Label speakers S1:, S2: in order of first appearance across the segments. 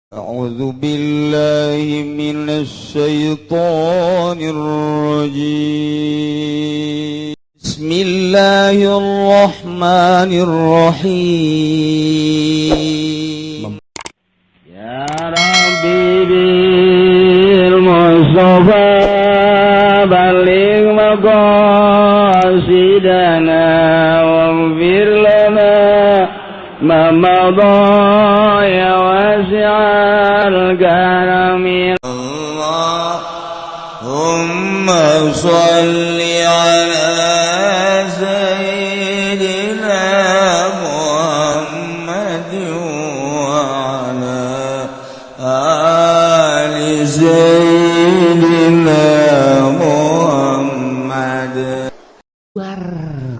S1: أعوذ بالله من الشيطان الرجيم. بسم الله الرحمن الرحيم.
S2: يا ربي بالمصطفى بلغ مقاصدنا واغفر لنا ما مضى يا واسع الكرم.
S1: اللهم صل على سيدنا محمد وعلى آل سيدنا محمد.
S3: Luar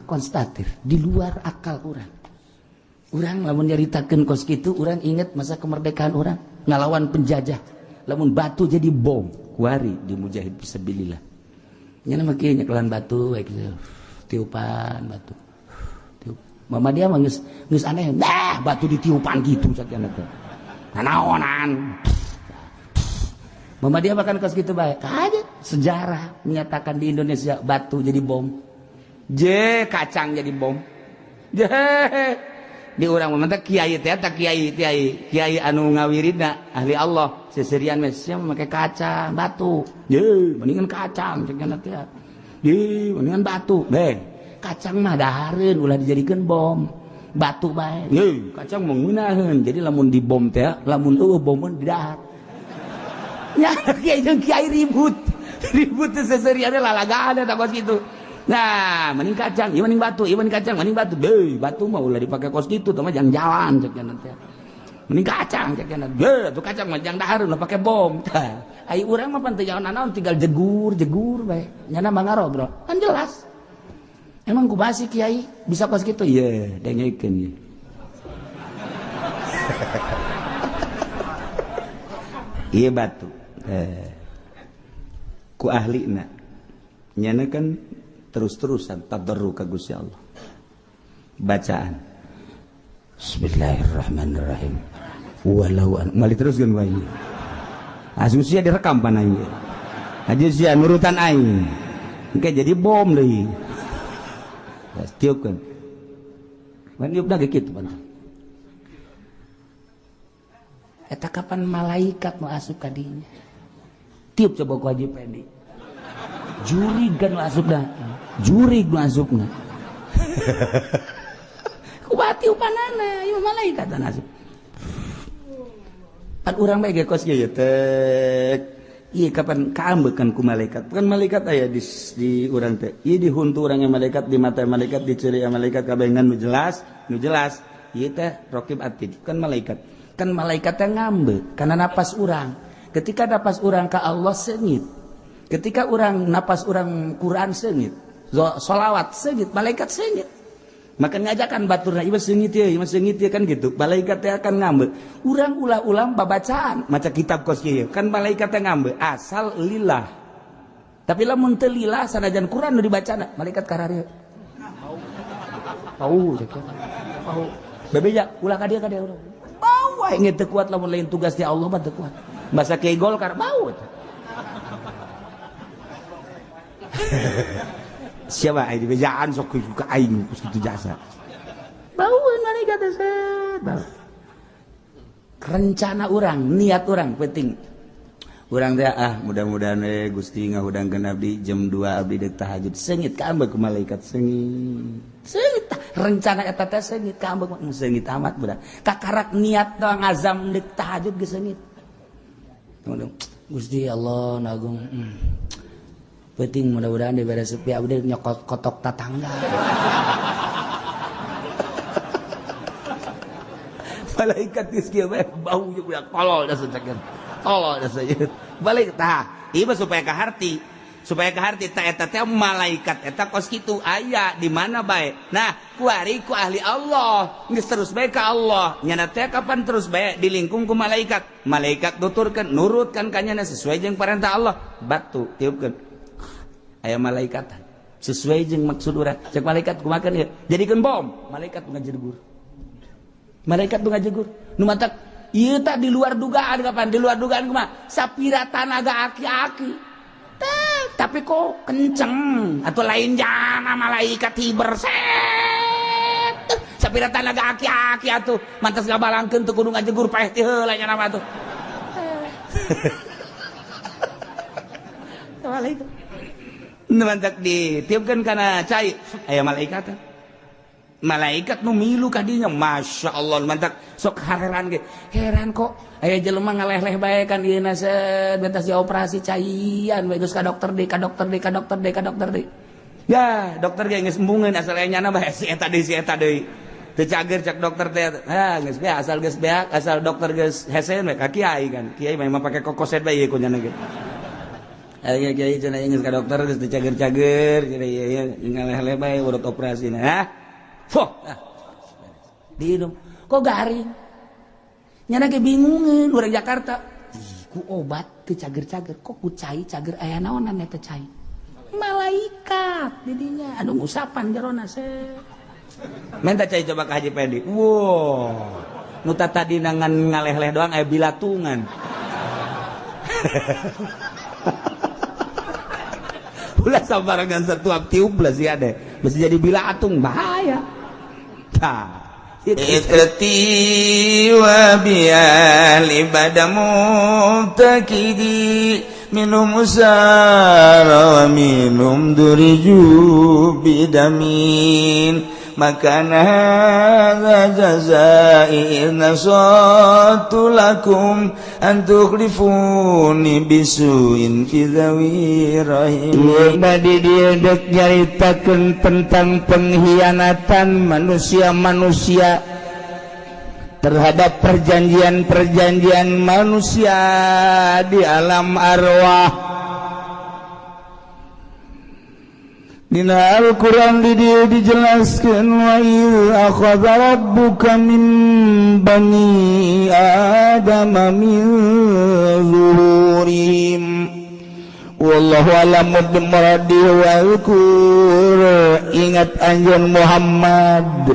S3: konstatir, di luar akal urang. Urang lamun nyaritakeun kos kitu, urang inget masa kemerdekaan urang ngalawan penjajah, lamun batu jadi bom kuari di mujahid fisabilillah nya mah kieu, nyekelan batu we kitu, tiupan batu, tiup. Mama dia mah geus geus aneh, nah batu ditiupan gitu sakiana teh nanaonan. Mama dia bahkan kos kitu bae aja. Sejarah menyatakan di Indonesia batu jadi bom, je kacang jadi bom, je di urang mah teh kiai teh eta kiai kiai kiai anu ngawiridna ahli Allah seserian mah sia make kacang batu, ye mendingan kacang cek teh, ye mendingan batu beh, kacang mah dahareun ulah dijadikeun bom, batu bae, ye kacang mah ngeunaheun. Jadi lamun di bom teh, lamun eueuh bom di dahar nya. Kiai jeung kiai ribut ribut teh seserian lalagaan eta kos kitu. Nah, mending kacang, iya mending batu, iya mending kacang, mending batu. Beuh, batu mah ulah dipake kos kitu, teh mah jang jalan cek teh. Mending kacang cek nya. Beuh, tuh kacang mah jang dahar ulah pake bom. Tah, ai urang mah pan teu jalan naon, tinggal jegur, jegur bae. Nyana mah bro. Kan jelas. Emang kumaha sih kiai bisa kos kitu? Ye, dengekeun ye. Ieu batu. Ku ahlina. Nyana kan terus-terusan tadarru ka Gusti Allah. Bacaan Bismillahirrahmanirrahim. Walau an mali teruskeun wae. Asup sia direkam pan aing. Aja sia nurutan aing. Engke jadi bom deui. Geus tiupkeun. Pan tiupna ge kitu pan. Eta kapan malaikat nu asup ka dinya? Tiup coba ku Haji Pendi. Jurig kan nu asupna. Jurig nu asupna. Kumaha tiupanana ieu malaikat anu asup. Pan urang bae ge kos ieu teh. Ieu kapan kaambekan ku malaikat? Kan malaikat aya di urang teh. Ieu di huntu urang malaikat, di mata malaikat, di ceuli malaikat, kabengan nu jelas, nu jelas. Ieu teh raqib atid, kan malaikat. Kan malaikat teh ngambek karena napas urang. Ketika napas urang ka Allah seungit. Ketika urang napas urang Quran seungit, solawat seungit, malaikat seungit. Maka ngajakan baturna ieu seungit ye, ieu seungit ye, kan gitu. Malaikat teh akan ngambek. Urang ulah-ulang babacaan maca kitab kos kieu, kan malaikat teh ngambek asal lillah. Tapi lamun teu lillah sanajan Quran nu dibacana, malaikat kararieu. Bau cek. Bau. Bebeja ulah ka dieu ka dieu urang. Bau wae teu kuat lamun lain tugas di Allah mah teu kuat. Masa kiai Golkar bau. Siapa aing dibejaan sok ka aing kos kitu jasa. Baueun malaikat teh set. Bau. Rencana urang, niat urang penting. Urang teh ah mudah-mudahan we Gusti ngahudangkeun abdi jam 2 abdi deuk tahajud. Seungit kaambek ku malaikat seungit. Seungit tah rencana eta teh seungit kaambek mah seungit amat budak. Kakarak niat doang azam deuk tahajud geus seungit. Gusti Allah nagung. Penting mudah-mudahan dibere sepi abdi nyokot kotok tatangga. Malaikat geus kieu bae bau jeung budak tolol da sacakeun. Tolol da sajeun. Balik tah, ieu mah supaya kaharti. Supaya kaharti tah eta teh malaikat eta kos kitu aya di mana bae. Nah, kuari ku ahli Allah geus terus bae ka Allah. Nyana teh kapan terus bae dilingkung ku malaikat. Malaikat nuturkeun, nurutkan ka nyana sesuai jeung perintah Allah. Batu tiupkeun. Aya malaikat sesuai jeung maksud urang. Cek malaikat kumaha ieu? Jadikeun bom. Malaikat nu ngajegur. Malaikat nu ngajegur. Nu matak Ieu tah di luar dugaan kapan? Di luar dugaan kumaha? Sapira tanaga aki-aki. Tapi kok kenceng atau lain jana malaikat hiber set. Sapira tanaga aki-aki atuh mantas ngabalangkeun teu kudu ngajegur paeh ti heula nya nama atuh. Assalamualaikum. Mantak ditiupkeun kana cai aya malaikat. Malaikat nu milu ka dinya, Masya Allah, mantak sok heran ge. Heran kok aya jelema ngaleh-leh bae kan ieu na set bentas dioperasi caian bae geus ka dokter deui, ka dokter deui, ka dokter deui, ka dokter deui. Ya, dokter ge geus embungeun asal aya nyana bae si eta deui, si eta deui. Teu cager cak dokter teh. Ha, geus beak asal geus beak, asal dokter geus hese we ka kiai kan. Kiai mah pake kokoset bae ieu ku nyana ge. Aya kiai cenah geus ka dokter geus teu cager-cager cenah ieu ngaleh-leh bae urut operasi na. Hah? Foh, diinum kok garing nyana ge bingungeun urang Jakarta. Ih, ku obat teu cager-cager kok ku cai cager aya naonan eta cai malaikat didinya anu ngusapan jerona se minta cai coba ka Haji Pendi. Wow, nu tadi nangan ngaleh-leh doang aya bilatungan. Ulah sabarangan satuap tiup lah sih ade mesti jadi bilatung bahaya.
S1: Itrati wa biali badamu takidi minum usara wa minum duriju bidamin makana hadza jazai nasatu lakum an tukhlifuni bisuin fi dhawi rahim.
S2: Badi dieu deuk nyaritakeun tentang pengkhianatan manusia-manusia terhadap perjanjian-perjanjian manusia di alam arwah. Dina Al-Qur'an di dieu dijelaskeun wa iz akhadha rabbuka min bani adama min zuhurihim wallahu a'lamu bimuradihi wa zkur. Ingat anjeun Muhammad,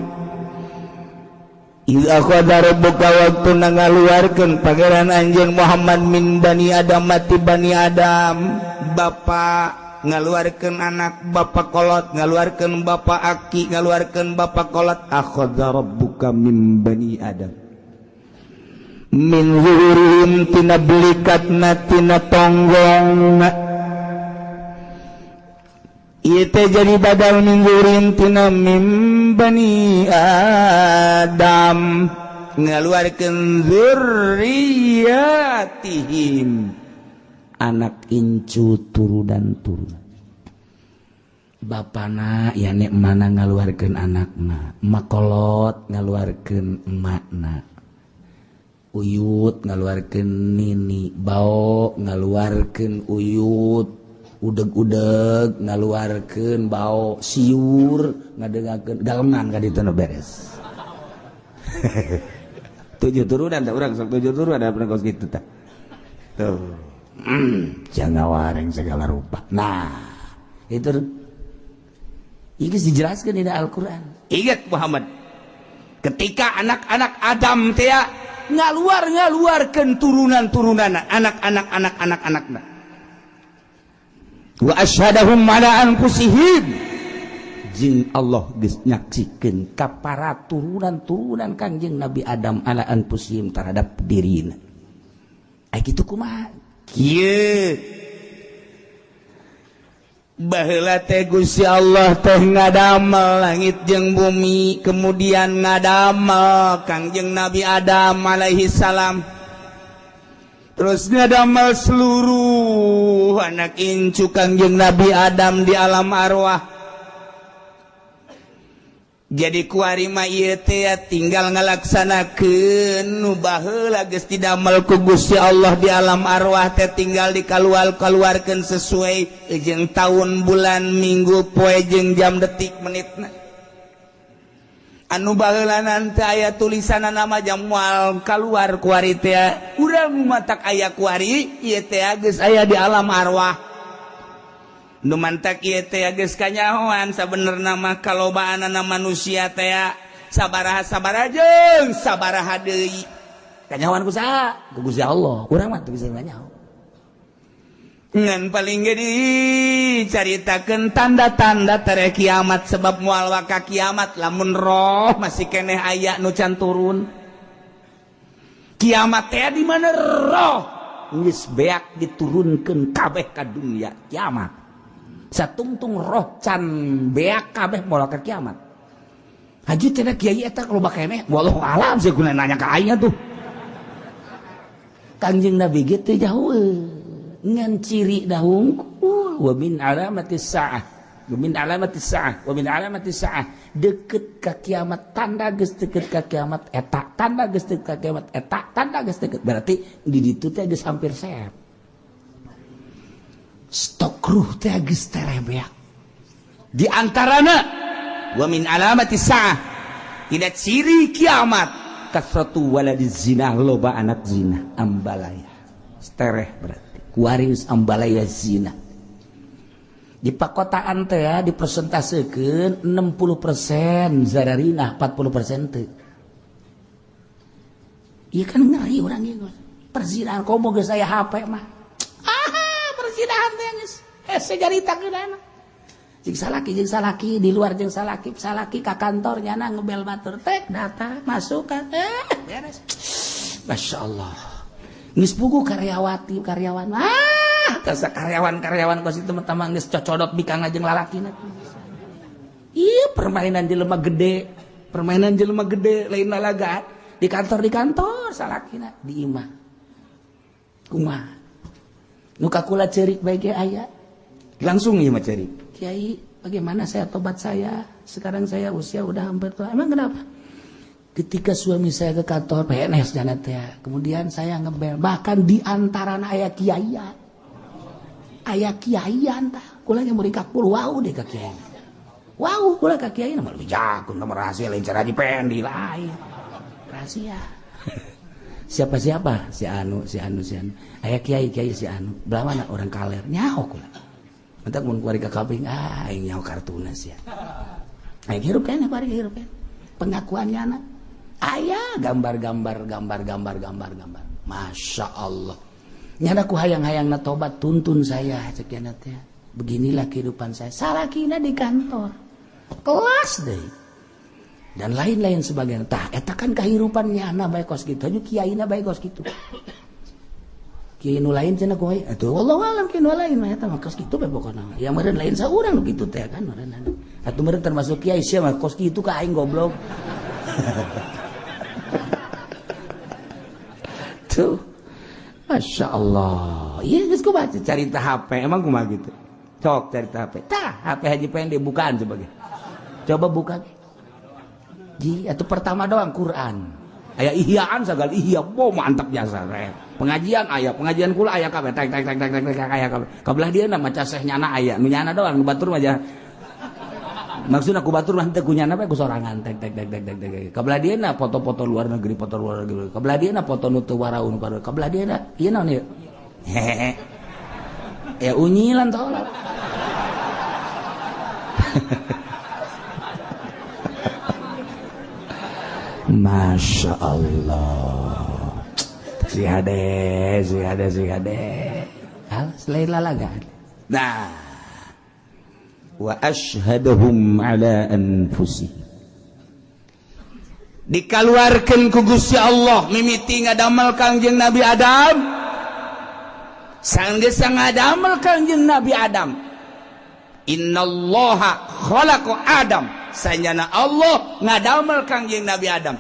S2: iz akhadha rabbuka waktu ngaluarkeun pangeran anjeun Muhammad min bani Adam mati bani Adam,
S1: bapak ngaluarkeun anak bapak kolot, ngaluarkeun bapak aki, ngaluarkeun bapak kolot. Akhadha rabbuka min bani Adam
S2: min zuhurihim tina belikatna tina tonggongna. Ieu teh jadi badal min zuhurihim tina min bani Adam
S1: ngaluarkeun zurriyatihim,
S3: anak incu turunan turunan. Bapana ya nek mana ngaluarkeun anakna, makolot ngaluarkeun emakna, uyut ngaluarkeun nini, bao ngaluarkeun uyut, udeg-udeg ngaluarkeun bao, siur ngadengakeun galengan ka ditu nu beres.
S1: 7 turunan tah urang sok 7 turunan da pernah kos kitu tah. Tuh.
S3: Jangan wareng segala rupa. Nah, itu ini dijelaskan di Al-Quran.
S1: Ingat Muhammad, ketika anak-anak Adam teh ngaluar-ngaluarkeun turunan-turunan anak-anak anak-anak anakna.
S2: Wa asyhadahum ala anfusihim,
S3: jeung Allah geus nyaksikeun ka para turunan-turunan Kangjeng Nabi Adam ala anfusihim terhadap dirina. Ai kitu kumaha?
S1: Kieu
S2: baheula teh Gusti Allah teh ngadamel langit jeung bumi, kemudian ngadamel Kangjeng Nabi Adam alaihi salam, terus ngadamel seluruh anak incu Kangjeng Nabi Adam di alam arwah.
S1: Jadi kuari mah ieu teh tinggal ngalaksanakeun nu baheula geus didamel ku Gusti Allah di alam arwah teh, tinggal dikaluar-kaluarkeun sesuai jeung tahun, bulan, minggu, poe jeung jam, detik, menitna. Anu baheula nanti aya tulisanna mah jam moal kaluar kuari teh, urang matak aya kuari ieu teh geus aya di alam arwah. Nu mantak ieu teh geus kanyahoan sabenerna mah kalobaanana manusia teh sabaraha sabaraha jeung sabaraha deui.
S3: Kanyahoan ku saha? Ku Gusti Allah. Urang mah teu bisa nyaho.
S1: Ngan paling ge dicaritakeun tanda-tanda tere kiamat sebab moal waka kiamat lamun roh masih keneh aya nu can turun. Kiamat teh di mana roh geus beak diturunkeun kabeh ka dunia kiamat. Satungtung roh can beak kabeh moal ka kiamat. Haji cenah kiai eta loba keneh, wallahu alam sih guna nanya ka aing atuh.
S3: Kangjeng Nabi ge teu jauh ngan ciri dahungkul wa min alamatis saah wa min alamatis saah wa min alamatis saah deket ka kiamat tanda geus deket ka kiamat eta tanda geus deket ka kiamat eta tanda geus deket berarti di ditu teh geus hampir sehat stok ruh teh geus terebeak
S1: di antarana wa min alamatis saah tidak ciri kiamat
S3: kasratu waladiz zina loba anak zina ambalaya tereh berarti kuaris ambalaya zina di pakotaan teh ya dipresentasekeun 60% zararinah 40% teu. Ieu kan ngeri urang ieu perzinahan komo geus aya HP mah. Ah, perzinahan teh geus hese caritakeun anak. Jeung salaki di luar jeung salaki ka kantor nyana ngebel batur tek data masuk kan beres. Masya Allah. Geus pugu karyawati karyawan. Ah, tasa karyawan-karyawan kos itu teman-teman geus cocodot bikang jeung lalakina. Ieu permainan jelema gede, permainan jelema gede lain lalaga di kantor salakina di imah. Kumaha? Nu kakula ceurik bae ge aya.
S1: Langsung ieu mah ceurik.
S3: Kiai, bagaimana saya tobat saya? Sekarang saya usia udah hampir tua. Emang kenapa? Ketika suami saya ke kantor PNS jana teh, kemudian saya ngebel, bahkan di antarana aya kiaian. Aya kiaian tah, kula nya murid kapul wau deh ka kiai. Wau kula ka kiai mah lebih jago nomor rahasia lain cara Haji Pendi lain. Rahasia. Siapa-siapa? Si anu, si anu, si anu. Aya kiai kiai si anu. Belah mana orang kaler nyaho kula. Mentak mun kuari ka kabing ah aing nyaho kartuna sia. Aing hirup keneh bari hirup keneh. Pengakuannya anak ayah gambar-gambar gambar-gambar gambar-gambar. Masya Allah. Nyana ku hayang-hayang na tobat tuntun saya cek nyana teh. Beginilah kehidupan saya. Salakina di kantor. Kelas deh. Dan lain-lain sebagainya. Tah eta kan kehidupan nyana bae kos kitu. Anu kiaina bae kos kitu. Kiai nu lain cenah ku atuh wallahu alam kiai nu lain mah eta mah kos kitu bae pokona. Ya meureun lain saurang nu kitu teh kan meureun. Atuh meureun termasuk kiai sia mah kos kitu ka aing goblok.
S1: Tuh. Masya Allah. Iya geus ku baca carita HP emang kumaha gitu. Sok carita HP. Tah HP Haji Pendi bukaan coba ge.
S3: Coba buka ge. Ji atuh pertama doang Quran.
S1: Aya ihyaan sagala ihya, bo mantap jasa. Pengajian aya, pengajian kula aya kabeh tek tek tek tek tek aya kabeh. Kabelah dia na maca seh nyana aya, nu nyana doang nu batur mah ja. Maksudna ku batur mah teu ku nyana bae ku sorangan tek tek tek tek tek tek. Kabelah dia na foto-foto luar negeri, foto luar negeri. Kabelah dia na foto nu teu waraun baru. Kabelah dia na ieu naon ieu? Hehehe. Ya unyilan tolol. Masya Allah. Si hade, si hade, si hade.
S3: Hal selain lalaga.
S1: Nah, wa ashhadahum ala anfusihim. Dikaluarkeun ku Gusti Allah mimiti ngadamel Kangjeng Nabi Adam. Sanggeus ngadamel Kangjeng Nabi Adam. Innallaha khalaqa Adam. Sanyana Allah ngadamel Kangjeng Nabi Adam.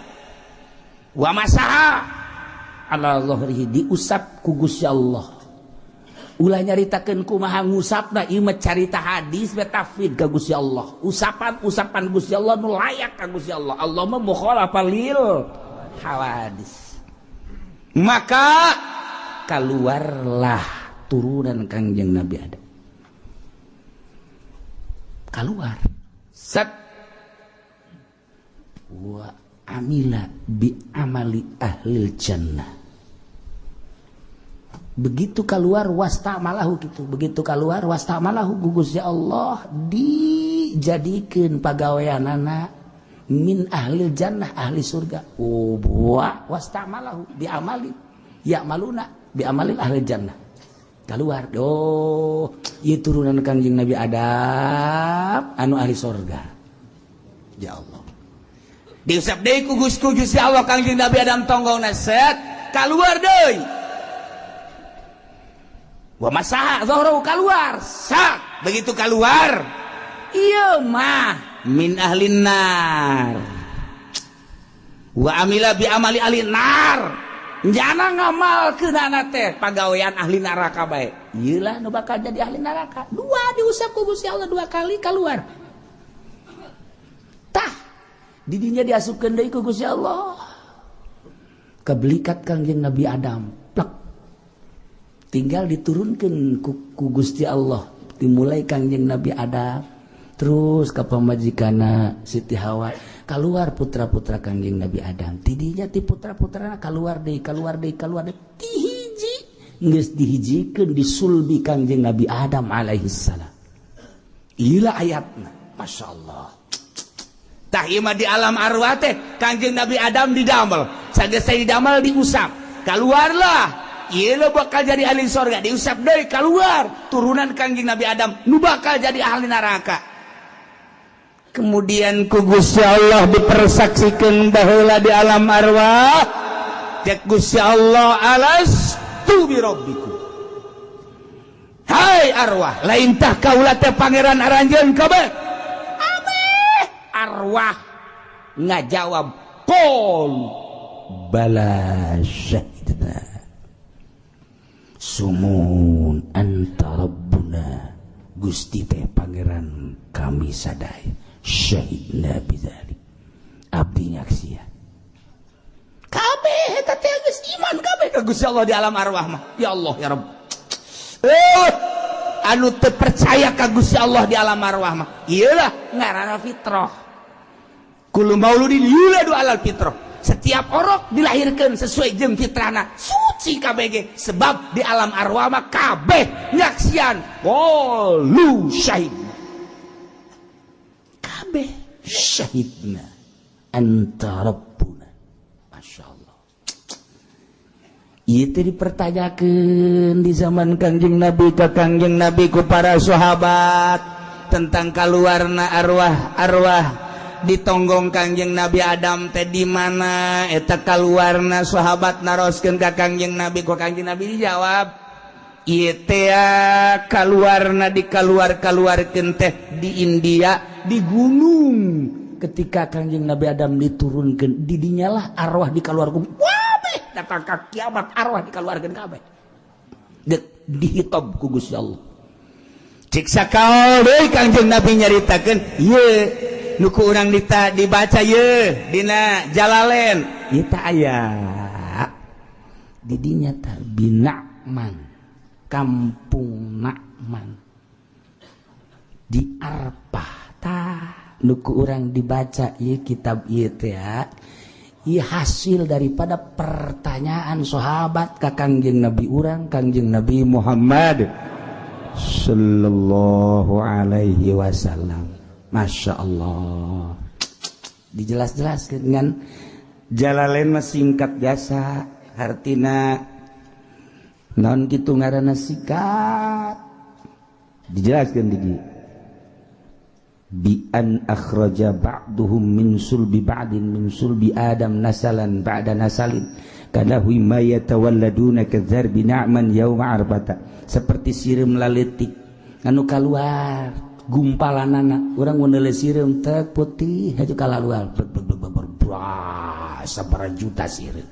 S1: Wa masaha
S3: ala zahrihi diusap ku Gusti Allah. Ulah nyaritakeun kumaha ngusapna ieu mah carita hadis we tafwid ka Gusti Allah. Usapan-usapan Gusti Allah nu layak ka Gusti Allah. Allah mah mukhalafa lil hawadis.
S1: Maka
S3: keluarlah turunan Kangjeng Nabi Adam. Keluar.
S1: Set
S3: wa amila bi amali ahlil jannah. Begitu keluar wastamalahu gitu. Begitu keluar wastamalahu gugus ya Allah dijadikeun pagaweanana Min ahli jannah, ahli surga. Oh buah wastamalahu bi amali ya'maluna bi amalil ahli jannah. Keluar. Oh, ieu turunan Kangjeng Nabi Adam anu ahli surga. Ya Allah.
S1: Diusap deui ku Gusti Allah Kangjeng Nabi Adam tonggongna set keluar deui. Wa masaha zahrahu keluar. Sak begitu keluar ieu mah min ahli nar. Wa amila bi amali ahli nar. Jana ngamalkeunana teh pagawean ahli neraka bae.
S3: Ieu lah nu bakal jadi ahli neraka. Dua diusap ku Gusti Allah dua kali keluar. Tah didinya diasupkeun deui ku Gusti Allah. Kebelikat Kangjeng Nabi Adam. Plek. Tinggal diturunkeun ku Gusti Allah. Dimulai Kangjeng Nabi Adam terus ka pamajikanna Siti Hawa, keluar putra-putra Kangjeng Nabi Adam. Tidinya ti putra-putrana keluar deui, keluar deui, keluar deui. Ti hiji geus dihijikeun di sulbi Kangjeng Nabi Adam alaihi salam. Ieu ayatna,
S1: Masya Allah. Tah ieu mah di alam arwah teh Kangjeng Nabi Adam didamel. Sageus didamel diusap. Keluarlah. Ieu bakal jadi ahli sorga, diusap deui keluar turunan Kangjeng Nabi Adam nu bakal jadi ahli neraka. Kemudian ku Gusti Allah dipersaksikan baheula di alam arwah. Cek Gusti Allah, alastu bi rabbikum. Hai arwah, lain tah kaula teh pangeran aranjeun kabeh. Abeh arwah ngajawab qol
S3: bala syahidna. Sumun anta rabbuna, Gusti teh pangeran kami sadaya. Syahidna bidzalik, abdi nyaksian
S1: kabeh eta teh geus iman kabeh ka Gusti Allah di alam arwah mah. Ya Allah ya Rabb, anu teu percaya ka Gusti Allah di alam arwah mah ieu lah ngaranna fitrah. Kullu mauludin yuladu alal fitrah. Setiap orok dilahirkan sesuai jeung fitrahna, suci KBG, sebab di alam arwah mah kabeh nyaksian qalu syahid
S3: kabeh syahidna anta rabbuna. Masya Allah. Ieu teh dipertanyakeun di zaman Kangjeng Nabi ka
S1: Kangjeng Nabi ku para sahabat tentang kaluarna arwah-arwah ditonggong Kangjeng Nabi Adam teh di mana eta kaluarna. Sahabat naroskeun ka Kangjeng Nabi, ku Kangjeng Nabi dijawab, ieu teh kaluarna dikaluar-kaluarkeun teh di India di gunung.
S3: Ketika Kangjeng Nabi Adam diturunkan, didinyalah arwah dikaluarkeun.
S1: Wabeh datang ka kiamat arwah dikaluarkeun kabeh.
S3: Dek dihitob ku Gusti Allah.
S1: Cik sakaol deui Kangjeng Nabi nyaritakeun ieu nu ku urang dita dibaca ye dina Jalalain
S3: ieu teh aya didinya tah Binakman, kampung Nakman di Arpah. Tah nu ku urang dibaca ieu kitab ieu teh ieu hasil daripada pertanyaan sahabat ka Kangjeng Nabi urang, Kangjeng Nabi Muhammad
S1: sallallahu alaihi wasallam.
S3: Masya Allah, dijelas-jelaskan dengan
S1: Jalalain mah singkat jasa hartina
S3: naon kitu ngaranna sikat
S1: dijelaskan di dieu
S3: bi an akhraja ba'duhum min sulbi ba'din min sulbi Adam nasalan ba'da nasalin
S1: kanahu ma yatawalladuna kadzarbi na'man yauma arbata,
S3: seperti sireum laletik anu kaluar gumpalanana. Urang mun neuleuh sireum teh putih haju kalaluar sabaraha juta sireum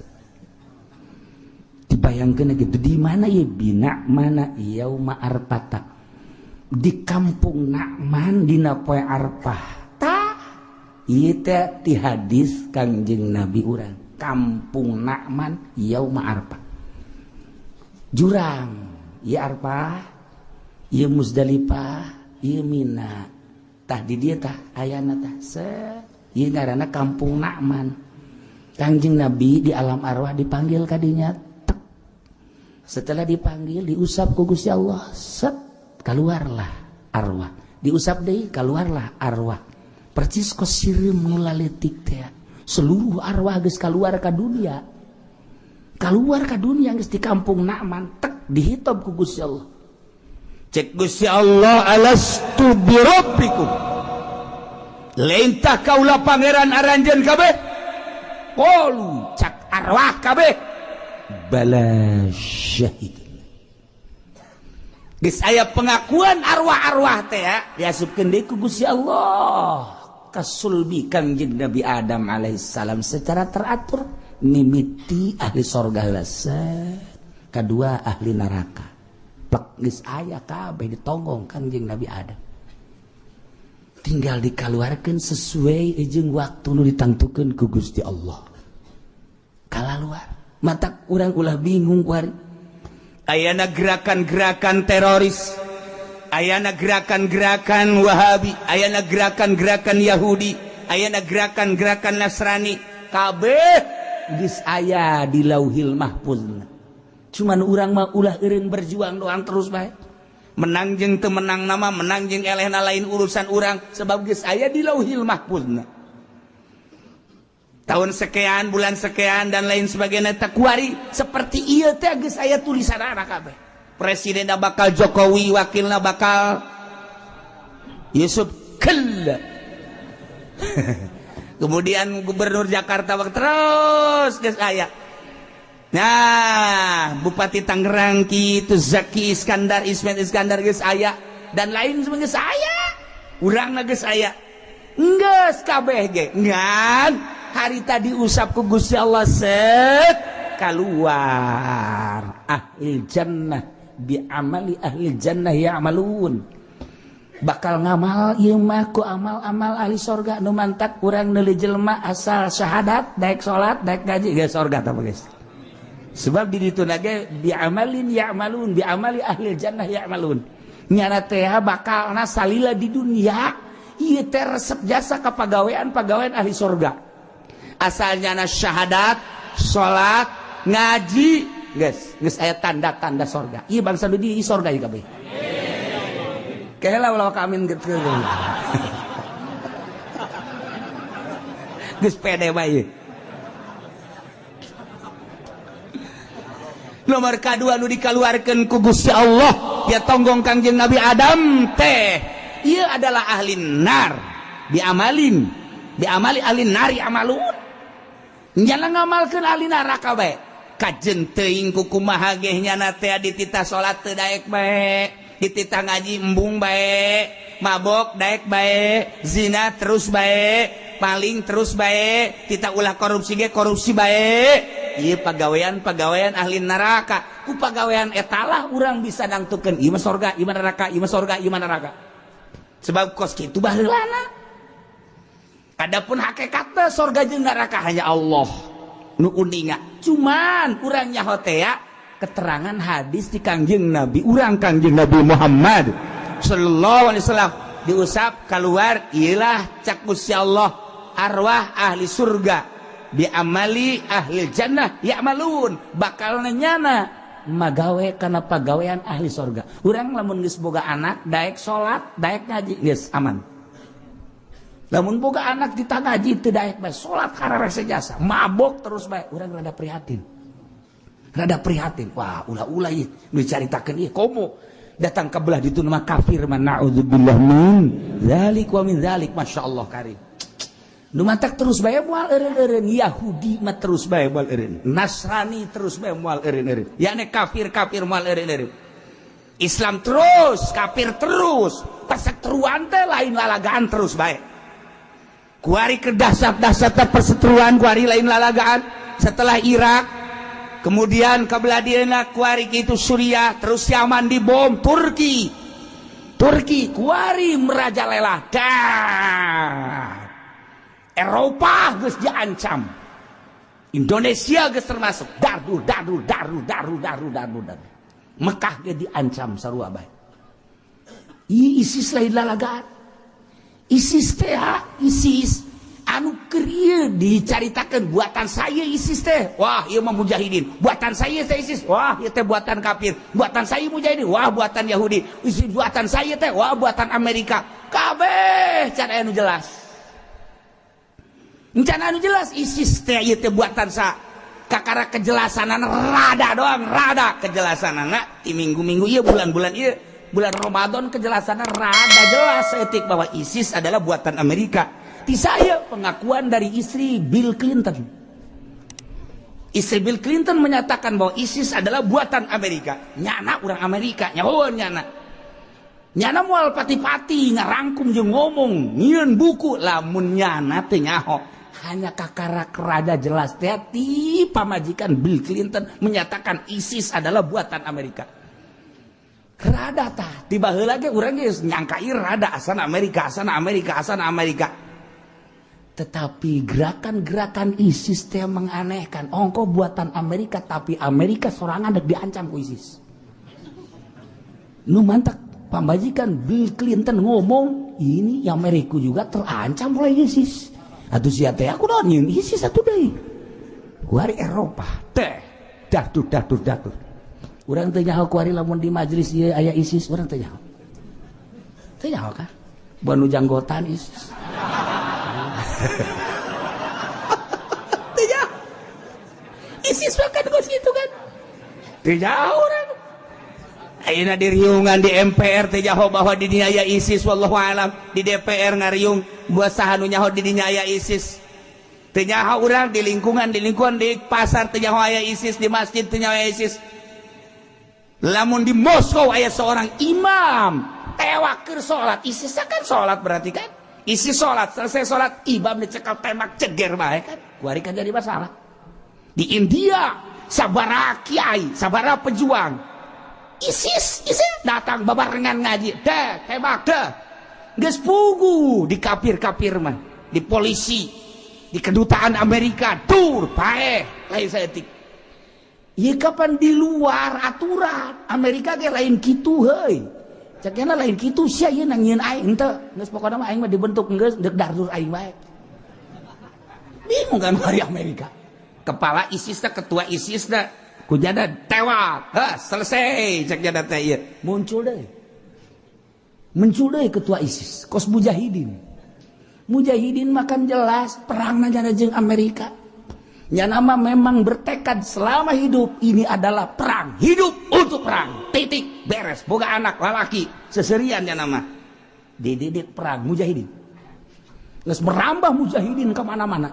S3: dibayangkeun gitu. Di mana ieu bina mana yauma arpata, di kampung Nakman dina poe Arpah. Tah ieu teh ti hadis Kangjeng Nabi urang, kampung Nakman yauma Arpah, jurang ieu Arpah, ieu Muzdalifah, ieu Mina. Tah di dieu tah ayana tah se ieu ngaranna kampung Nakman. Kangjeng Nabi di alam arwah dipanggil kadinya tek. Setelah dipanggil diusap ku Gusti Allah, set keluarlah arwah. Diusap deui keluarlah arwah. Percis kos sireum nu laletik teh. Seluruh arwah geus kaluar ka dunia. Kaluar ka dunia geus di kampung Na'man tek dihitob ku Gusti Allah.
S1: Cek Gusti Allah, alastu birabbikum, lentah kaula pangeran aranjeun kabeh? Qalu, cak arwah kabeh, bala syahid. Geus aya pengakuan arwah-arwah teh ya, diasupkeun deui ku Gusti Allah ka sulbi Kangjeng Nabi Adam alaihissalam secara teratur, mimiti ahli sorga heula, kedua ahli neraka. Plek, geus aya kabeh ditonggong Kangjeng Nabi Adam, tinggal dikaluarkeun sesuai jeung waktu nu ditangtukeun ku Gusti Allah. Kalaluar, matak urang ulah bingung kuari.
S2: Ayana gerakan-gerakan teroris, ayana gerakan-gerakan Wahabi, ayana gerakan-gerakan Yahudi, ayana gerakan-gerakan Nasrani, kabeh
S3: geus aya di Lauhil Mahfuz. Cuman urang mah ulah eureun, berjuang doang terus bae.
S2: Menang jeung teu menang nama, menang jeung elehna lain urusan urang, sebab geus aya di Lauhil Mahfuz tahun sekian, bulan sekian, dan lain sebagainya. Takuari seperti ieu teh geus aya tulisan anak kabeh. Presiden bakal Jokowi, wakilna bakal Jusuf Kalla, kemudian gubernur Jakarta bak terus geus aya. Nah, Bupati Tangerang kitu, Zaki Iskandar, Ismet Iskandar geus aya, dan lain sebagainya. Aya urang geus aya, geus kabeh ge. Ngan hari tadi usap ku Gusti Allah, set keluar ahli jannah bi amali ahli jannah ya'malun, bakal ngamal ieu mah ku amal-amal ahli sorga. Nu mantak urang neuli jelema asal syahadat, daek salat, daek ngaji, geus sorga tah, guys. Sebab di ditu ge bi amalin ya'malun, bi amali ahli jannah ya'malun. Nyana teh bakalna salila di dunia ieu teh resep jasa ka pagawean-pagawean ahli sorga.
S1: Asalnya na syahadat, salat, ngaji, geus geus aya tanda-tanda sorga. Ieu bangsa nu di sorga ieu kabeh. Kela ulah amin gitu. Geus pede bae. Nomor kedua nu dikaluarkeun ku Gusti Allah dia tonggong Kangjeng Nabi Adam teh ieu adalah ahli nar diamalin, diamali ahli nari amalun, nyana ngamalkeun ahli neraka bae. Kajen teuing ku kumaha ge nyana teh dititah salat teu daek bae, dititah ngaji embung bae, mabok daek bae, zina terus bae, paling terus bae, kita ulah korupsi ge korupsi bae. Ieu pagawean-pagawean ahli neraka. Ku pagawean etalah urang bisa nangtukeun ieu mah sorga, ieu mah neraka, ieu mah sorga, ieu mah neraka. Sebab kos kitu baheulana. Adapun hakikatna sorga jeung neraka hanya Allah nu uninga. Cuman urang nyaho teh ya keterangan hadis di Kangjeng Nabi urang, Kangjeng Nabi Muhammad sallallahu alaihi wasallam, diusap keluar ilah cak Gusti Allah arwah ahli surga bi amali ahli jannah ya'malun, bakal nyana magawe kana pagawean ahli surga. Urang lamun geus boga anak daek salat, daek ngaji, geus aman. Lamun boga anak ditah ngaji teu daek bae, salat kararese jasa, mabok terus bae, urang rada prihatin. Rada prihatin. Wah, ulah-ulah ieu nu dicaritakeun ieu komo datang ke belah ditu mah kafir mah, naudzubillah min dzalik wa min dzalik, masyaallah karim. Nu mantak terus bae moal eureun-eureun Yahudi mah, terus bae moal eureun Nasrani, terus bae moal eureun-eureun, yakni kafir-kafir moal eureun-eureun Islam terus, kafir terus, perseteruan teh lain lalagaan terus bae. Kuari kedahsat-dahsat perseteruan kuari lain lalagaan. Setelah Irak, kemudian kebelah kuari itu Suriah, terus Yaman dibom, Turki Turki kuari merajalela dah. Eropa geus diancam, Indonesia geus termasuk dardu dardu dardu dardu dardu dardu dardu, Mekah ge diancam sarua bae. Ieu ISIS lain lalagaan. ISIS teh ISIS anu keur ieu dicaritakeun buatan saya ISIS teh, wah ieu mah mujahidin, buatan saya teh ISIS, wah ieu teh buatan kafir, buatan saya mujahidin, wah buatan Yahudi, ISIS buatan saya teh, wah buatan Amerika, kabeh can aya nu jelas. Rencana anu jelas ISIS teh ieu teh buatan sa kakara kejelasanan rada doang, rada kejelasanana di minggu-minggu ieu, bulan-bulan ieu, bulan Ramadan, kejelasanna rada jelas etik bahwa ISIS adalah buatan Amerika. Ti saya pengakuan dari istri Bill Clinton. Istri Bill Clinton menyatakan bahwa ISIS adalah buatan Amerika. Nyana orang Amerika, nyahoan nyana. Nyana moal pati-pati ngarangkum jeung ngomong, nyieun buku lamun nyana teu nyaho. Hanya kakara rada jelas teh ti pamajikan Bill Clinton menyatakan ISIS adalah buatan Amerika. Rada tah, tiba heula ge urang geus nyangka ieu rada asana Amerika, asana Amerika, asana Amerika. Tetapi gerakan-gerakan ISIS teh menganehkan. Ongko buatan Amerika, tapi Amerika sorangan dek diancam ku ISIS. Nu mantak pamajikan Bill Clinton ngomong, ini Amerika juga terancam oleh ISIS. Atuh sia teh aku naon nyieun ISIS atuh deui. Kuari Eropa teh dahdur dahdur dahdur. Urang teu nyaho kuari lamun di majelis ieu aya ISIS, urang teu nyaho. Teu nyaho kan? Banu janggotan ISIS. Teu nyaho. ISIS mah kan geus kitu kan. Teu nyaho urang. Ayeuna diriungan di MPR teh nyaho bahwa di dinya aya ISIS, wallahu alam. Di DPR ngariung buat saha nu nyaho di dinya aya ISIS. Teu nyaho urang di lingkungan, di lingkungan, di pasar teu nyaho aya ISIS, di masjid teu nyaho aya ISIS. Lamun di Moskow aya seorang imam tewak keur salat, ISIS kan salat berarti kan. ISIS salat, selesai salat imam dicekal tembak ceger bae kan. Kuari kan jadi masalah. Di India sabaraha kiai, sabaraha pejuang ISIS, ISIS datang babarengan ngaji, deh, tembak deh. Geus pugu di kafir-kafir mah, di polisi, di kedutaan Amerika, tur, paeh, lain saeutik. Ieu kapan di luar aturan, Amerika ge lain kitu heuy. Cek lain kitu sia ieu nyieun aing henteu, geus pokona mah aing mah dibentuk geus deuk dardur aing bae. Bingung kan hari Amerika. Kepala ISIS teh, ketua ISIS teh kujada tewak, ha, selesai cek jada teh ieu. Muncul deh. Muncul deh ketua ISIS, kos mujahidin. Mujahidin makan jelas perang nyana jeung Amerika. Nyana mah memang bertekad selama hidup ini adalah perang, hidup untuk perang. Titik, beres. Boga anak lalaki, seserian nyana mah. Dididik perang mujahidin. Geus merambah mujahidin ke mana-mana.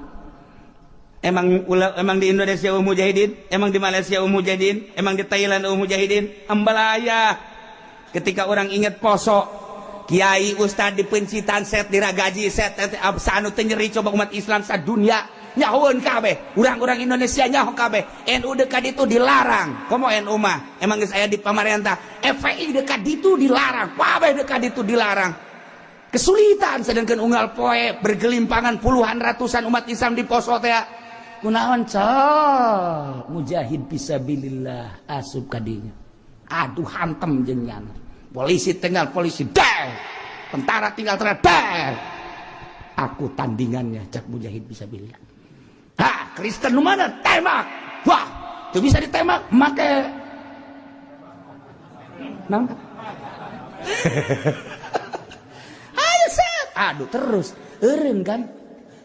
S1: Emang emang di Indonesia mujahidin, emang di Malaysia mujahidin, emang di Thailand mujahidin, ambalaya. Ketika orang ingat Poso, kiai ustad di pencitan set diragaji set anu teu nyeri coba umat Islam sadunia nyahoeun kabeh. Urang-urang Indonesia nyaho kabeh. NU dekat itu dilarang. Komo NU mah emang geus aya di pamarentah. FPI dekat itu dilarang. Kabeh dekat itu dilarang. Kesulitan sedangkan unggal poe bergelimpangan puluhan ratusan umat Islam di Poso teh. Kunaon cel mujahid fisabilillah asup kadinya. Aduh hantem jeung nyana. Polisi tinggal polisi deh. Tentara tinggal tentara deh. Aku tandingannya cak mujahid fisabilillah. Ha, Kristen nu mana? Tembak. Wah, itu bisa ditembak make naon? Ayo set. Aduh terus eureun kan.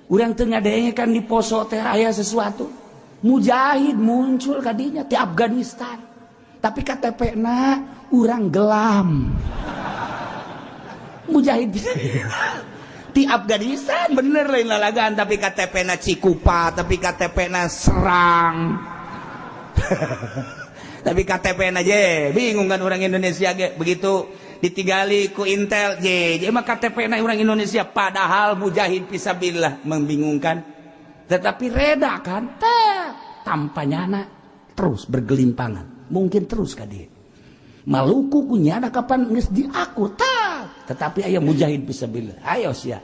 S1: Urang teu ngadenge kan di Poso teh aya sesuatu. Mujahid muncul kadinya di Afghanistan. Tapi KTP na urang gelam. Mujahid di Afghanistan bener lain lalagan, tapi KTP na Cikupa, tapi KTP na Serang. Tapi KTP na je bingung kan orang Indonesia ge begitu ditinggali ku Intel je je mah KTP na orang Indonesia, padahal mujahid fisabilillah membingungkan, tetapi reda kan teh tanpa nyana terus bergelimpangan mungkin terus ka dieu Maluku ku nyana kapan geus diakur tah, tetapi aya mujahid fisabilillah. Ayo sia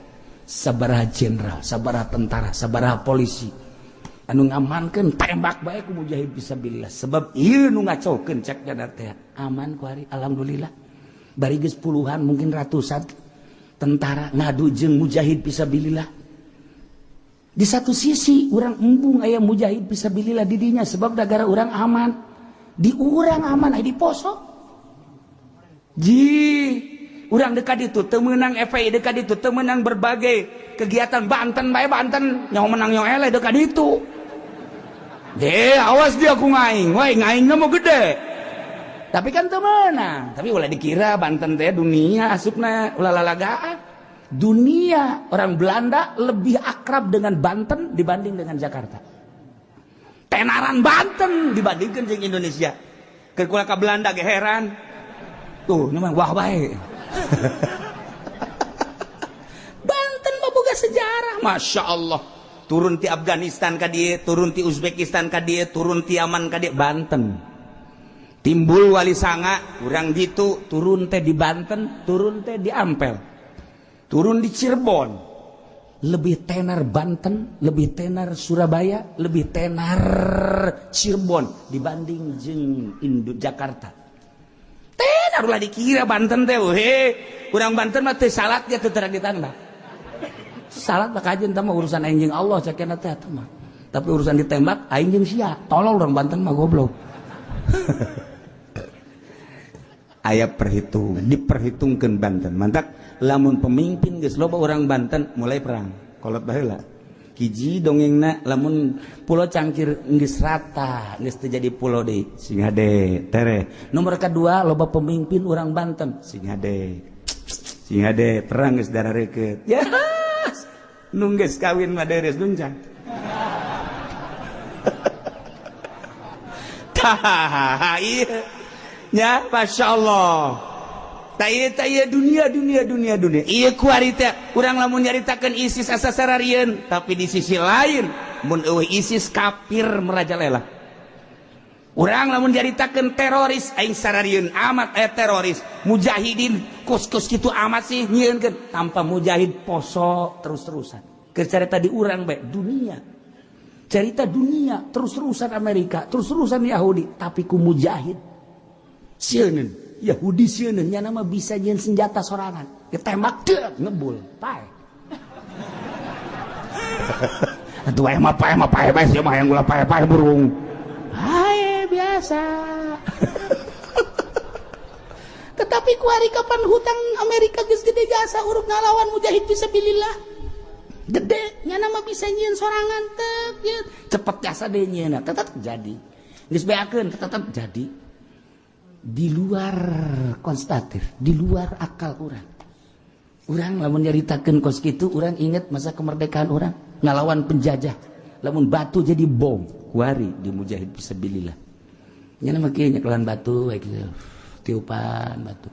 S1: sabaraha jenderal, sabaraha tentara, sabaraha polisi anu ngamankeun tembak bae ku mujahid fisabilillah, sebab ieu nu ngacaukeun cek jada teh aman ku hari alhamdulillah. Bari geus puluhan mungkin ratusan tentara ngadu jeung mujahid fisabilillah. Di satu sisi urang embung aya mujahid fisabilillah di dinya sebab negara urang aman, di urang aman aya di Poso. Ji Urang dekat itu teu meunang FPI, dekat itu teu meunang berbagai kegiatan Banten bae, Banten nyaho menang nyaho eleh dekat itu. Deh, awas dia ku ngaing, woi ngaingna mau gede. Tapi kan teu meunang. Tapi ulah dikira Banten teh dunia asupna, ulah lalagaan. Dunia orang Belanda lebih akrab dengan Banten dibanding dengan Jakarta. Tenaran Banten dibandingkan jeung Indonesia. Keur kula ka Belanda ge heran. Tuh, ini mah wah bae. Banten mah boga sejarah, Masya Allah. Turun ti Afghanistan ka dieu, turun ti Uzbekistan ka dieu, turun ti Yaman ka dieu, Banten. Timbul Wali Sanga, urang ditu turun teh di Banten, turun teh di Ampel. Turun di Cirebon. Lebih tenar Banten, lebih tenar Surabaya, lebih tenar Cirebon dibanding jeung Indo Jakarta. Tenar ulah dikira Banten teh, he. Urang Banten mah teu salat ge teu terang ditambah. Salat mah kajeun tah mah urusan aing jeung Allah cakena teh atuh mah. Tapi urusan ditembak aing jeung sia. Tolol urang Banten mah goblok. Aya perhitungan, diperhitungkeun Banten. Mantak lamun pemimpin geus loba urang Banten mulai perang. Kolot baheula. Hiji dongengna lamun Pulau Cangkir geus rata, geus teu jadi pulau deui. Sing hade tereh. Nomor kedua loba pemimpin urang Banten, sing hade. Sing hade perang geus darareukeut. Ya. Nu geus kawin mah deres duncang. Tah, iya. Ya, Masya Allah. Ta ieu dunia dunia dunia dunia. Ieu kuari teh urang lamun nyaritakeun ISIS asa sararieun, tapi di sisi lain mun eueuh ISIS kafir merajalela. Urang lamun nyaritakeun teroris aing sararieun amat aya teroris, mujahidin kos-kos kitu amat sih nyieunkeun tanpa mujahid poso terus-terusan. Keur carita di urang bae dunia. Cerita dunia terus-terusan Amerika, terus-terusan Yahudi, tapi ku mujahid sieun Yahudi sieun nya nama bisa nyieun senjata sorangan. Ditembak deuk ngebul, pae. Atuh aya mah pae mah pae bae sia mah hayang gula pae-pae burung. Hae biasa. Tetapi kuari kapan hutang Amerika geus gede jasa uruk ngalawan mujahid fisabilillah. Gede nya nama bisa nyieun sorangan teu cepet jasa deui nyieunna tetep jadi. Geus beakeun tetep jadi. Di luar konstatif, di luar akal urang. Urang lamun nyaritakeun kos kitu, urang inget masa kemerdekaan urang ngalawan penjajah. Lamun batu jadi bom, kuari di mujahid fisabilillah. Nya mah kieu nyekelan batu we kitu. Tiupan batu.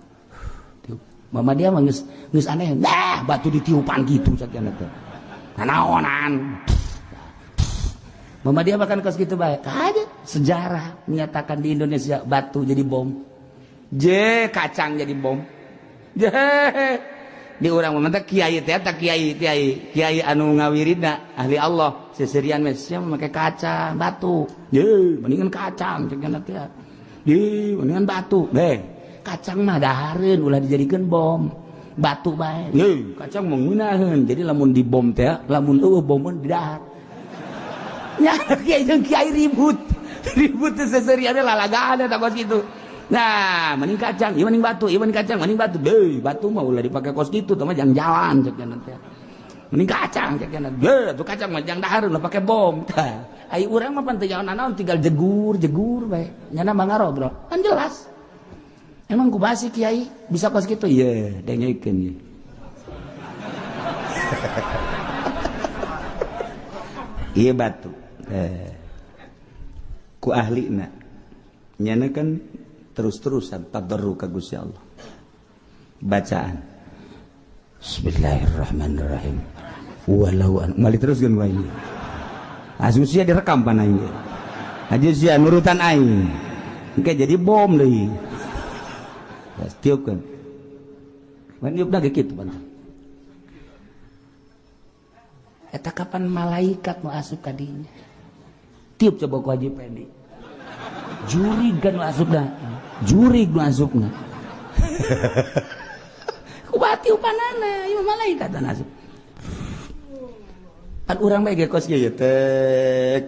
S1: Tiup. Mama dia mah geus aneh, nah batu ditiupan gitu sakieu teh. Nanaonan. Mama dia bahkan kos kitu bae. Kaje sejarah menyatakan di Indonesia batu jadi bom. Je kacang jadi bom. Je di urang mah teh kiai teh eta kiai kiai kiai anu ngawiridna ahli Allah seserian mah sia make kacang batu. Je mendingan kacang cek teh. Je mendingan batu. Deh kacang mah dahareun ulah dijadikeun bom. Batu bae. Ye kacang mah ngeunaheun. Jadi lamun dibom teh lamun eueuh bomeun di dahar. Nya kiai jeung kiai ribut. Ribut teh seserian lalagaan eta kos kitu. Nah, mending kacang, ieu mending batu, ieu mending kacang, mending batu. Deui, batu mah ulah dipake kos kitu, tah mah jang jalan cek teh. Mending kacang cek teh. Tuh kacang mah jang dahar ulah pake bom. Tah, ai urang mah pan teu jauh nanaon tinggal jegur-jegur bae. Nyana mah ngarobrol. Kan jelas. Emang ku basi kiai bisa kos kitu? Ye, dengekeun ye. Ieu batu. Ku ahlina. Nyana kan terus-terusan tadarru ka Gusti Allah. Bacaan. Bismillahirrahmanirrahim. Walau an mali teruskeun wae. Asuh sia direkam pan aing. Aja sia nurutan aing. Engke jadi bom deui. Tiupkeun. Mun niupna ge kitu pan. Eta kapan malaikat nu asup ka dinya? Tiup coba ku Haji Pendi. Jurig kan nu asupna. Jurig nu asupna. Kumaha tiupanana ieu malaikat anu asup. Pan urang bae ge kos kieu teh.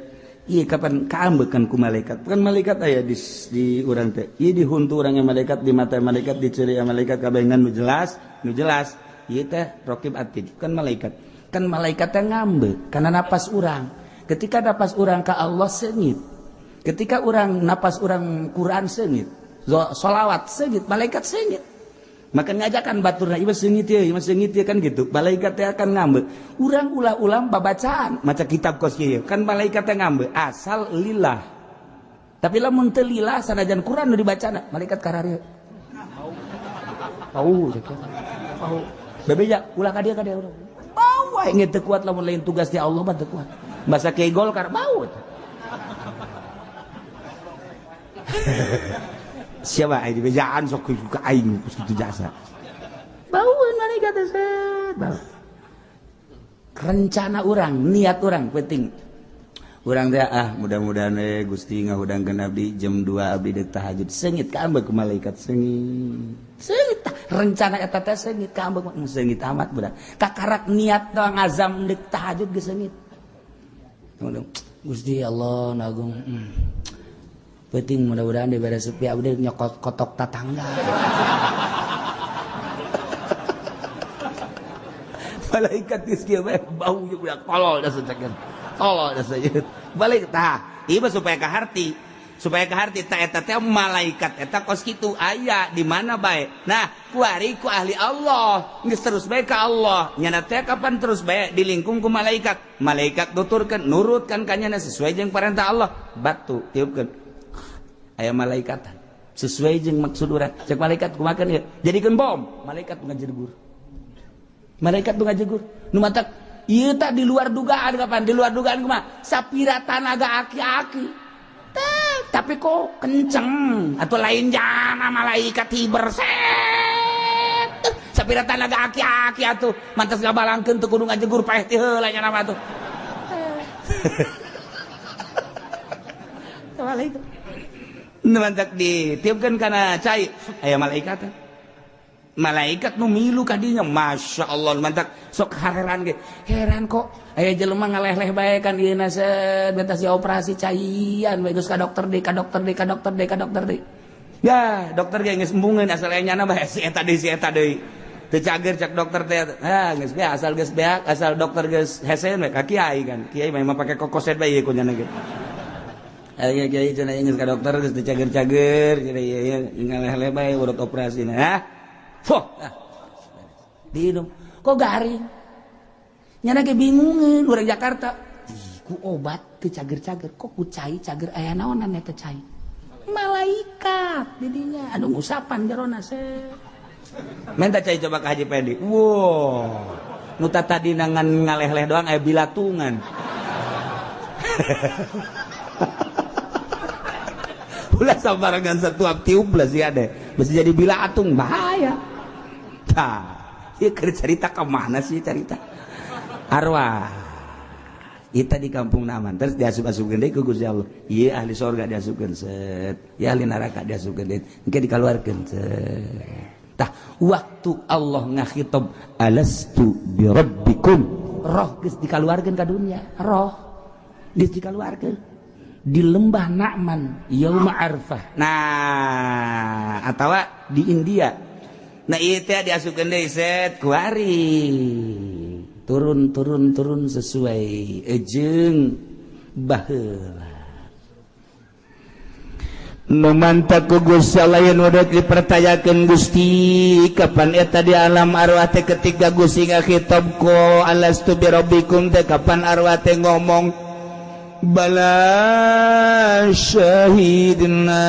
S1: Ieu kapan kaambekan ku malaikat? Kan malaikat aya di urang teh. Ieu di huntu urangnya malaikat, di mata malaikat, di ceuri malaikat kabengan nu jelas, nu jelas. Ieu teh raqib atid, kan malaikat. Kan malaikat teh ngambek karena napas urang. Ketika napas urang ka Allah seungit. Ketika urang napas urang Quran seungit, sholawat seungit, malaikat seungit. Maka ngajakan baturna ieu seungit ieu, ieu seungit ieu kan gitu. Malaikat teh akan ngambek. Urang ulah-ulah babacaan maca kitab kos kieu, kan malaikat teh ngambek asal lillah. Tapi lamun teu lillah sanajan Quran nu dibacana, malaikat kararieu. Bau bau. Bebeja ulah ka dieu ka dieu. Bau wae teu kuat lamun lain tugas di Allah mah teu kuat. Bahasa kiai Golkar bau. Siapa aing dibejaan sok ka aing kitu jasa. Baueun malaikat teh. Bau. Rencana urang, niat urang penting. Urang teh ah mudah-mudahan we Gusti ngahudangkeun abdi jam 2 abdi deuk tahajud. Seungit ka ambek ku malaikat seungit. Seungit tah rencana eta teh seungit ka ambek seungit amat budak. Kakarak niat doang azam deuk tahajud geus seungit. Gusti Allah nagung. Penting mudah-mudahan dibere sepi abdi nyokot kotok tatangga. Malaikat geus kieu bae bau jeung budak tolol da sacakeun. Tolol da sajeun. Balik tah, ieu mah supaya kaharti. Supaya kaharti ta eta teh malaikat eta kos kitu aya di mana bae. Nah, kuari ku ahli Allah, geus terus bae ka Allah. Nyana teh kapan terus bae dilingkung ku malaikat. Malaikat nuturkeun, nurutkan ka nyana sesuai jeung perintah Allah. Batu tiupkeun. Aya malaikat sesuai jeung maksud urang. Cek malaikat kumaha ieu? Jadikeun bom. Malaikat ngajegur. Malaikat nu ngajegur. Nu matak ieu tah di luar dugaan kapan? Di luar dugaan kumaha? Sapira tanaga aki-aki. Teh, tapi kok kenceng atau lain jana malaikat hiber set. Sapira tanaga aki-aki atuh mantas ngabalangkeun teu kudu ngajegur paeh ti heula nya nama atuh. Malaikat mantak ditiupkan karena cai aya malaikat malaikat nu milu ka dinya Masya Allah mantak sok hareran ge heran kok aya jelema ngaleh-leh bae kan ieu na set betas operasi caian bae geus ka dokter deui ka dokter deui ka dokter deui ka dokter deui ya dokter ge geus embungeun asal aya nyana bae si eta deui teu cager cak dokter teh ah geus beak asal geus beak asal dokter geus hese we ka kiai kan kiai mah pake kokoset bae ieu ku nyana ge. Ayo kiai cenah geus ka dokter geus dicager-cager cenah ieu ngaleh-leh bae urut operasi nah. Hah? Foh. Diinum. Kok garing? Nyana ge bingungeun urang Jakarta. Ih, ku obat teu cager-cager, kok ku cai cager aya naonan eta cai. Malaikat di dinya anu ngusapan jerona se. Minta cai coba ka Haji Pendi. Wow. Nu tadi nangan ngaleh-leh doang aya bilatungan. Ulah sabarangan satu tiup lah sih ada. Mesti jadi bilatung bahaya. Tah, ieu keur cerita ka mana sih cerita? Arwah. Kita di kampung Naman terus diasup-asupkeun deui ku Gusti Allah. Ieu ahli sorga diasupkeun set, ieu ahli neraka diasupkeun deui. Engke dikaluarkeun set. Tah, waktu Allah ngakhitob alastu bi rabbikum, roh geus dikaluarkeun ka dunya, roh geus dikaluarkeun. Di lembah Na'man yauma Arfah. Nah, atawa di India. Nah, ieu teh diasupkeun deui set kuari. Turun turun turun sesuai jeung baheula. Nu mantak ku Gusti Allah yen udah dipertanyakeun Gusti kapan eta di alam arwah teh ketika Gusti ngakhitob ku alastu bi rabbikum teh kapan arwah teh ngomong bala syahidna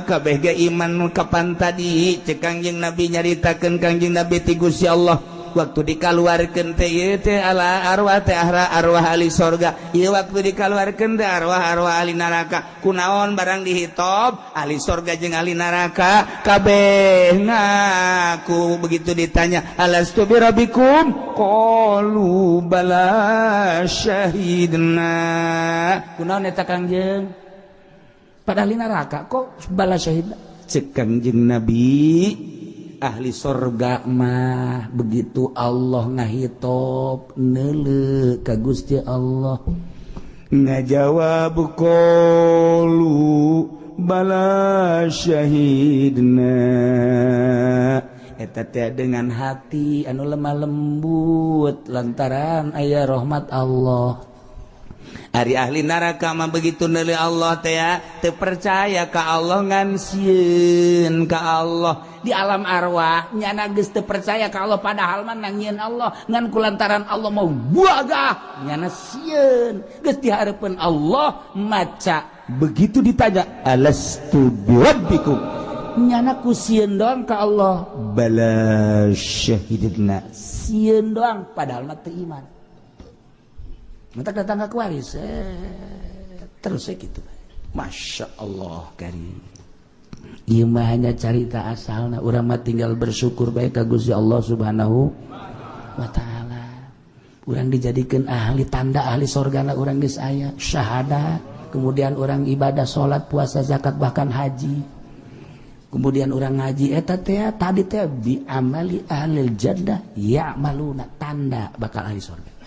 S1: kabeh ge iman kapan tadi cek Kangjeng Nabi nyaritakeun Kangjeng Nabi ti Gusti Allah waktu dikaluarkeun teh ieu teh ala arwah teh arwah ahli sorga ieu waktu dikaluarkeun teh arwah-arwah ahli neraka kunaon barang dihitob ahli sorga jeung ahli neraka kabeh ngaku begitu ditanya alastu bi rabbikum qalu bala syahidna kunaon eta Kangjeng pada ahli neraka kok bala syahidna cek Kangjeng Nabi ahli sorga mah begitu Allah ngahitop neuleuh ka Gusti Allah Ngajawab, qalu bala syahidna. Eta teh dengan hati anu lemah lembut lantaran aya rahmat Allah. Ari ahli neraka mah begitu neuleuh Allah teh teu percaya ka Allah, ngan sieun ka Allah.
S3: Di alam arwah nyana geus teu percaya ka Allah, padahal mah nyieun Allah, ngan kulantaran Allah mau buagah nyana sieun. Geus dihareupeun Allah maca,
S1: begitu ditanya, alastu birabbikum,
S3: nyana ku sieun doang ka Allah.
S1: Bala syahidna.
S3: Sieun doang, padahal mah teu iman. Mentak datang ke kuaris terus ya gitu.
S1: Masya Allah karim.
S3: Ieu mah hanya carita asalna. Urang mah tinggal bersyukur bae ka Gusti Allah Subhanahu wa Taala. Urang dijadikan ahli, tanda ahli sorgana urang geus aya syahadat, kemudian orang ibadah, salat, puasa, zakat, bahkan haji, kemudian orang ngaji. Eta teh tadi teh bi amali ahlil jannah ya'maluna, tanda bakal ahli sorga.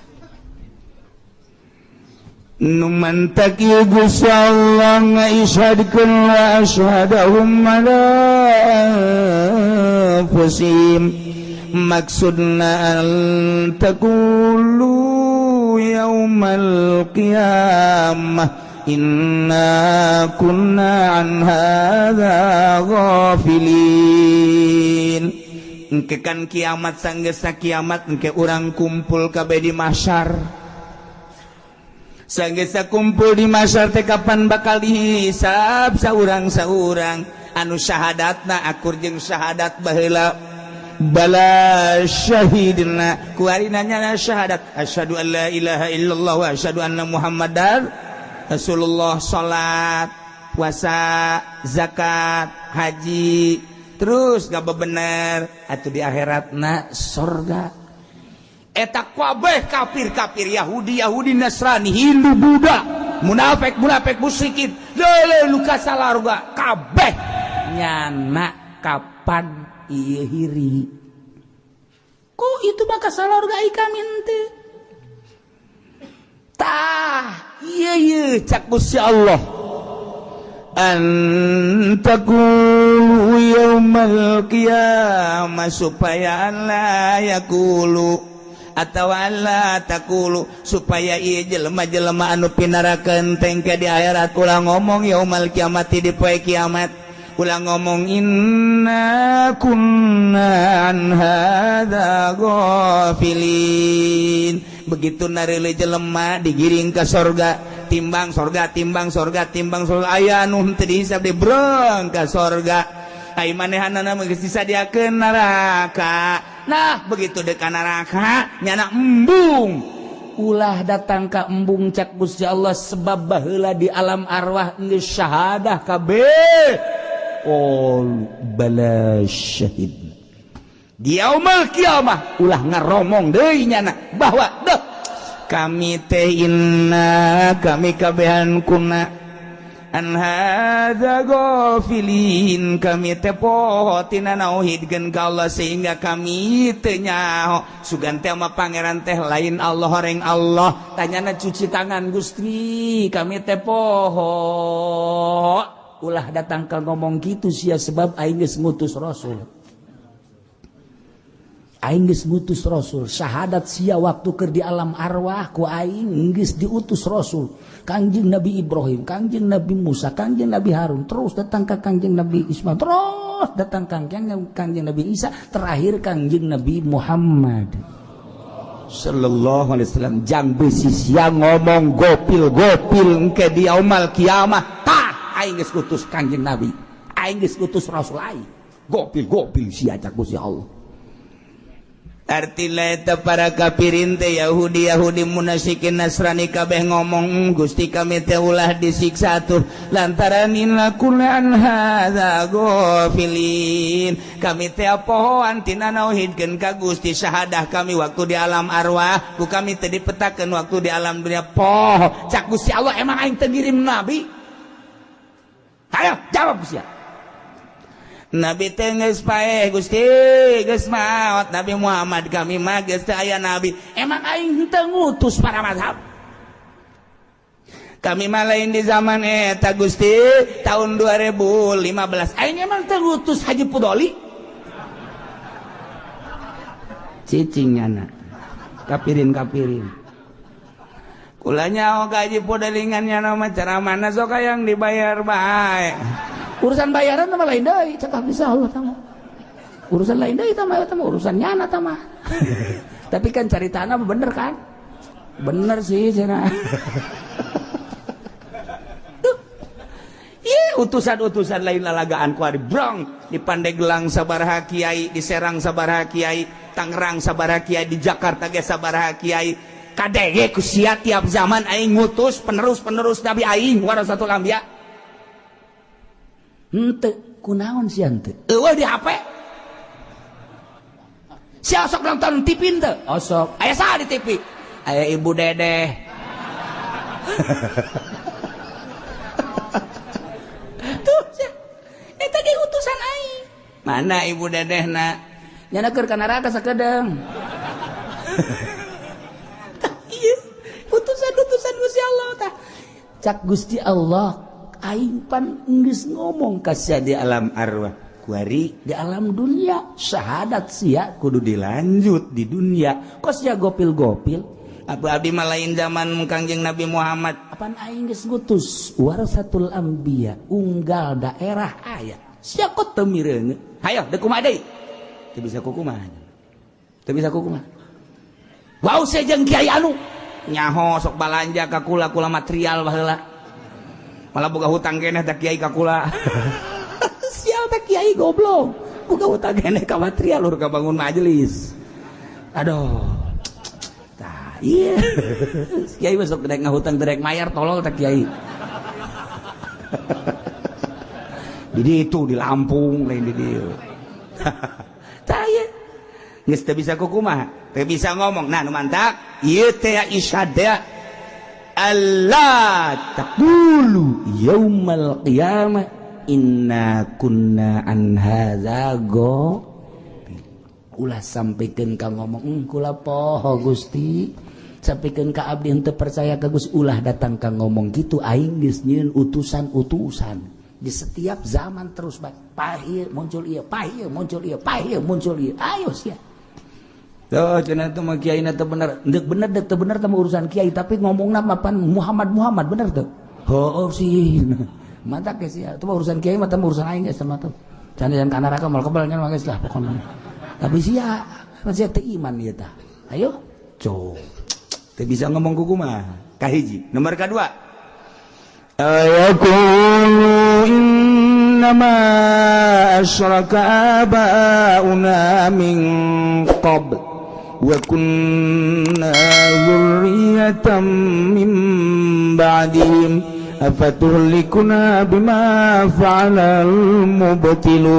S1: Nu mantak ieu Gusti Allah ngaishadkeun, wa asyhadahum ala anfusihim, maksudna an taqulu yaumal qiyamah inna kunna an hadza ghafilin. Engke kan kiamat, sanggeusna kiamat engke urang kumpul kabeh di mahsyar. Sanggeusna kumpul di mahsyar teh, kapan bakal dihisab saurang-saurang anu syahadatna akur jeung syahadat baheula, bala syahidna. Kuari nanya syahadat, asyhadu an la ilaha illallah wa asyhadu anna muhammadar Rasulullah, salat, puasa, zakat, haji, terus gak bener atau di akhiratna sorga. Eta kabeh kafir-kafir, Yahudi Yahudi, Nasrani, Hindu, Buddha, munafik munafik, musyrikin, lele luka salarga kabeh
S3: nyana kapan ieu hiri ku itu maka salarga kami teh.
S1: Tah, iya iya, cak Gusti Allah, an taqulu yaumal qiyamah, supaya alla yaqulu atau alla taqulu, supaya ieu jelema-jelema anu pinarakeun tengke di akhirat ulah ngomong yaumal kiamati, di poe kiamat ulah ngomong inna kunna an hadza ghafilin. Begitu nareule jelema digiring ke sorga, timbang sorga, timbang sorga, timbang sorga, aya anu henteu dihisab dibreng ka sorga, ai manehanana mah geus disadiakeun neraka. Nah, begitu dek ka neraka nyana embung.
S3: Ulah datang ka embung, cak Gusti Allah, sebab baheula di alam arwah geus syahadah kabeh.
S1: Qalu bala syahid. Di yaumul kiamah ulah ngaromong deui nyana bahwa deh kami teh inna kami kabehan kuna an hadza ghafilin, kami teh poho tina nauhidkeun ka Allah sehingga kami teu nyaho sugan teh sama pangeran teh lain Allah, horeng Allah.
S3: Tanyana cuci tangan, Gusti, kami teh poho. Ulah datang ke ngomong gitu sia, sebab aing geus ngutus rasul, aing geus ngutus rasul. Syahadat sia waktu keur di alam arwah ku aing geus diutus rasul, Kangjeng Nabi Ibrahim, Kangjeng Nabi Musa, Kangjeng Nabi Harun, terus datang ke Kangjeng Nabi Ismail, terus datang Kangjeng Kangjeng Nabi Isa, terakhir Kangjeng Nabi Muhammad
S1: sallallahu alaihi wasallam. Jang bisi sia ngomong gopil gopil engke di yaumal kiamah.
S3: Tah, aing geus ngutus Kangjeng Nabi, aing geus ngutus rasul aing, gopil gopil sia, cak Gusti Allah.
S1: Artinya eta para kafirin teh, Yahudi Yahudi, munafikin, Nasrani, kabeh ngomong, Gusti, kami teh ulah disiksa tuh lantaran inna kunna an hadza ghafilin, kami teh pohoan tina nauhidkeun ka Gusti. Syahadah kami waktu di alam arwah ku kami teh dipetakeun waktu di alam dunia poho.
S3: Cak Gusti Allah, emang aing teu ngirim nabi? Ayo jawab sia.
S1: Nabi teh geus paeh, Gusti, geus maot Nabi Muhammad, kami mah geus teu aya nabi.
S3: Emang aing teu ngutus para mazhab?
S1: Kami mah lain di zaman eta, Gusti, tahun 2015. Aing emang teu ngutus Haji Pudoli. Cicing nyana. Kapirin kapirin. Kulanya oh Haji Pudalingannya nama cara mana sok yang dibayar baik.
S3: Urusan bayaran mah lain deui, cakap bisa Allah tama. Urusan lain deui tama eta mah urusan nyana tama. Tapi kan cari tanah bener kan? Bener sih cenah.
S1: Tuh. Iya, utusan-utusan lain lalagaan ku ari brong di Pandeglang sabaraha kiai, di Serang sabaraha kiai, Tangerang sabaraha kiai, di Jakarta ge sabaraha kiai. Kadege ku sia tiap zaman aing ngutus penerus-penerus nabi aing warasatul anbiya.
S3: Henteu, kunaon sia henteu?
S1: Eueuh di HP. Sia sok nonton TV henteu?
S3: Osok.
S1: Aya saha di TV? Aya Ibu Dedeh. Tuh, sia. Eta ge utusan aing. Mana Ibu Dedehna?
S3: Nyana keur ka neraka sakedeung.
S1: Tah ieu utusan-utusan Gusti Allah tah.
S3: Cak Gusti Allah, aing pan geus ngomong ka sia di alam arwah.
S1: Kuari
S3: di alam dunia syahadat sia kudu dilanjut di dunia. Kos sia gopil-gopil.
S1: Apa abdi mah lain zaman Kangjeng Nabi Muhammad.
S3: Apaan aing geus ngutus warasatul anbiya unggal daerah aya. Sia kok teu mireungeun.
S1: Hayo deuk kumaha deui? Teu bisa kukumaha. Teu bisa kukumaha. Wau sia jeung kiai anu nyaho sok balanja ka kula kula material baheula. Malah boga hutang keneh teh kiai ka kula. Sial teh kiai goblok. Boga hutang keneh ka material lur ka bangun majelis. Aduh. Tah iya. Kiai besok rek ngahutang rek mayar tolol teh kiai. Di ditu di Lampung lain di dieu. Tah ieu. Geus teu bisa kukumaha, teu bisa ngomong. Nah nu mantak ieu teh isyada Allah taqulu yaumal qiyamah inna kunna an hadza go.
S3: Ulah sampikeun ka ngomong kula poho Gusti. Sampikeun ka abdi henteu percaya ka Gusti, ulah datang ka ngomong kitu. Aing geus nyieun utusan-utusan di setiap zaman terus bae. Pahir muncul ieu, pahir muncul ieu, pahir muncul ieu. Ayo sia. Tuh cenah teh mah kiai na teu bener. Deuk bener deuk teu bener teh urusan kiai, tapi ngomongna mah pan Muhammad Muhammad bener teu? Heueuh sih. Mantap ge sia. Itu mah urusan kiai mah teh urusan aing geus mah tuh. Can ka neraka moal kebal nya mah geus lah pokona. Tapi sia, sia teu iman ieu tah. Ayo,
S1: cok. Teu bisa ngomong kukumaha. Kahiji. Nomor kadua. Ayaqulu innama asyraka abauna min qabl wa kunna dzurriyyatan min ba'dihim afatuhlikuna bima fa'alal mubtilun.